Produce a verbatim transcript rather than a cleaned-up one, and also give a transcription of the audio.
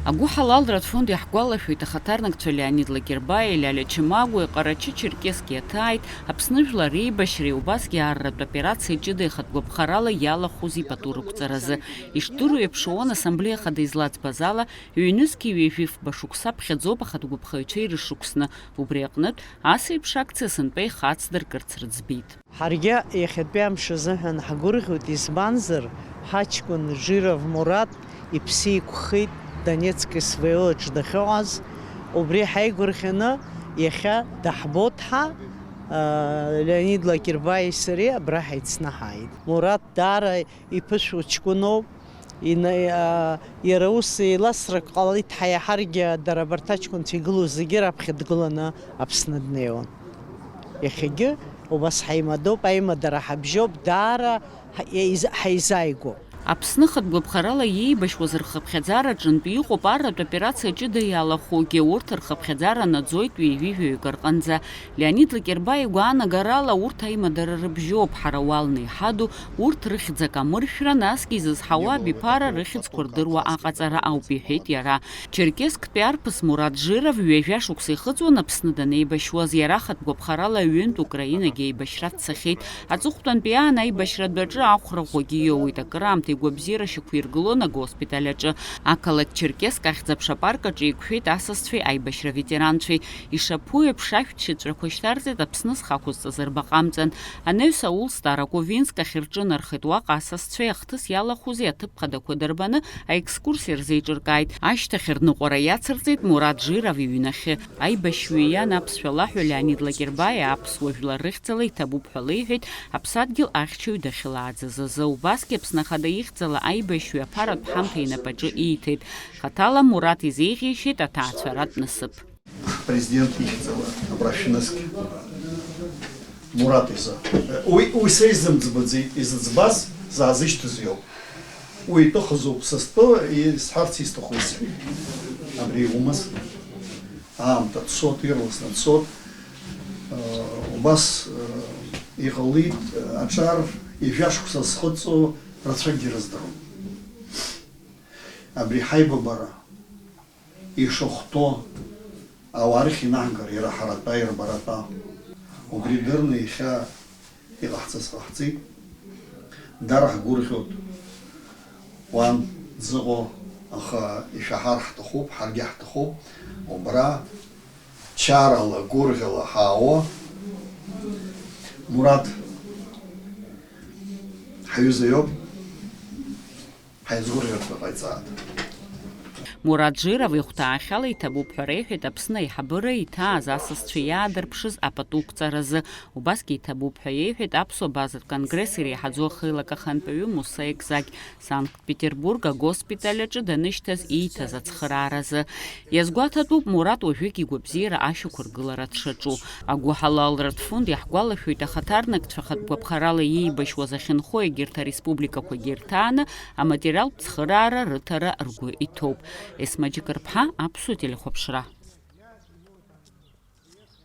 Агәыҳалалратә фонд иаҳгәалашәоит ахаҭарнакцәа Леонид Лакербаиа, Лиалиа Чамагәеи, Ҟарачы-Черкесск иаҭааит, Аԥсны жәлар реибашьреи убасгьы арратә операциа ҷыда ихатәгәаԥхарала иалахәыз ипату рықәҵаразы. Ишдыру еиԥш, ООН Ассамблеиа Ахада излаӡбаз ала, ҩнызқьи ҩажәи фба шықәса ԥхьаӡоуп ахатәгәаԥхаҩцәа ирышықәсны, убри аҟнытә, ас еиԥш акциа сынтәа ихы ацдыркырц рыӡбеит. Ҳаргьы иахьатәи амш азыҳәан ҳгәырӷьоит, избанзар, ҳаҷкәын Жиров Мураҭ иԥсы еиқәхеит Донецк СВО аҿы дахьыҟаз, убри ҳаигәырӷьаны иахьа даҳбоит ҳәа, аа, Леонид Лакербаиеи сареи абра ҳаицны ҳааит. Мураҭ даара иԥышәо ҷкәыноуп, ина-, аа, иара ус еиласрак ҟалеит, ҳа иаҳаргьы дара абарҭ аҷкәынцәа игылоу зегьы раԥхьа дгыланы Аԥсны днеиуан. Иахьагьы убас ҳаимадоуп, аимадара ҳабжьоуп, даара ҳа-, еиз-, ҳаизааигәоуп. Аԥсны хатә гәаԥхарала иеибашьуаз рхыԥхьаӡара аҿынтә иҟоуп арратә операциа ҷыда иалахәугьы, урҭ рхыԥхьаӡара наӡоит ҩажәи жәаҩык рҟынӡа. Леонид Лакербаи игәаанагарала, урҭ аимадара рыбжьоуп, ҳара уалны иҳаду, урҭ рыхьӡ акамыршәра, насгьы изызҳауа абиԥара рыхьӡқәа рдыруа аҟаҵара ауп, иҳәеит иара. Черкессктәи арԥыс Мураҭ Жиров ҩажәа шықәса ихыҵуан Аԥсны данеибашьуаз, иара ахатә гәаԥхарала ҩынтә Украинагьы аибашьра дцахьеит. Аҵыхәтәантәи аан аибашьратә аҿы ахәра ӷәӷәагьы иоуеит, акыраамҭа игәабзиара шьақәиргылон агоспиталь аҿы. Ақалақь Черкесск ахьӡ-аԥша апарк аҿы еиқәшәеит асасцәеи аибашьра ветеранцәеи. Ишаԥу еиԥш, ашәҭшьыҵәрақәа шьҭарҵеит Аԥсны зхы ақәызҵаз рбаҟа амҵан. Анаҩс аул Стара Ковинск ахь рҿынархеит, уаҟа асасцәеи ахҭыс иалахәызи аҭыԥ хадақәа дырбаны аекскурсиа рзеиҿыркааит. Ашьҭахь рныҟәара иацырҵеит Мураҭ Жиров иҩнахьы. Аибашьҩы иан аԥсшәа лаҳәа Леонид Лакербаиа аԥсуа жәлар рыхьӡала иҭабуп ҳәа леиҳәеит аԥсадгьыл ахьчаҩ дахьлааӡаз азы. Убасгьы Аԥсны Ахада ихьӡала аибашьҩы аԥаратә ҳамҭа инапаҿы ииҭеит. Хаҭала Мураҭ изеиӷьеишьеит аҭаацәаратә насыԥ. Президент ихьӡала абра шәнызқь Мураҭ изы. Уи, уи са изымӡбаӡеит, изыӡбаз саазышьҭыз иоуп. Уи итәы хазуп, са стәы исҳәарц исҭаху исҳәеит. Абри иумаз. Аамҭа цот, ирласны цот. Э, убас, э, иҟалеит, э, аҿар ҩажәа шықәса зхыҵуа рацәакгьы рыздыруам. Абри ҳаибабара ишахәҭоу ауаа рыхь инаҳгар, иара ҳаратәа, ирбаратәа. Убри дырны иахьа иҟаҳҵаз ҟаҳҵеит. Дара ҳгәырӷьоит. Уан дзыҟоу, аха ишәаҳар ҳҭахуп, ҳаргьы ҳҭахуп. Убра чарала, гәырӷьала ҳаауа. Мураҭ ҳаҩыза иоуп. Ҳаизгәырӷьартә ҟаиҵааит. Мураҭ Жиров ихәҭаахьала иҭабуп ҳәа реиҳәеит Аԥсны аиҳабыра иҭааз асасцәа иаадырԥшыз апату қәҵаразы. Убасгьы иҭабуп ҳәа иеиҳәеит Аԥсуа базатә конгресс иреиҳаӡоу ахеилак ахантәаҩы Муса Екзагь Санкт-Петербург агоспиталь аҿы данышьҭаз ииҭаз ацхырааразы. Иазгәаҭатәуп Мураҭ уажәыгь игәабзиара ашьақәыргылара дшаҿу. Агәыҳалалратә фонд иаҳгәалашәоит ахаҭарнакцәа хатә гәаԥхарала иеибашьуаз ахьынхо егьырҭ ареспубликақәагьы ирҭааны аматериалтә цхыраара рыҭара ргәы иҭоуп. Есма Џьыкырԥҳа, Аԥсуа телехәаԥшра.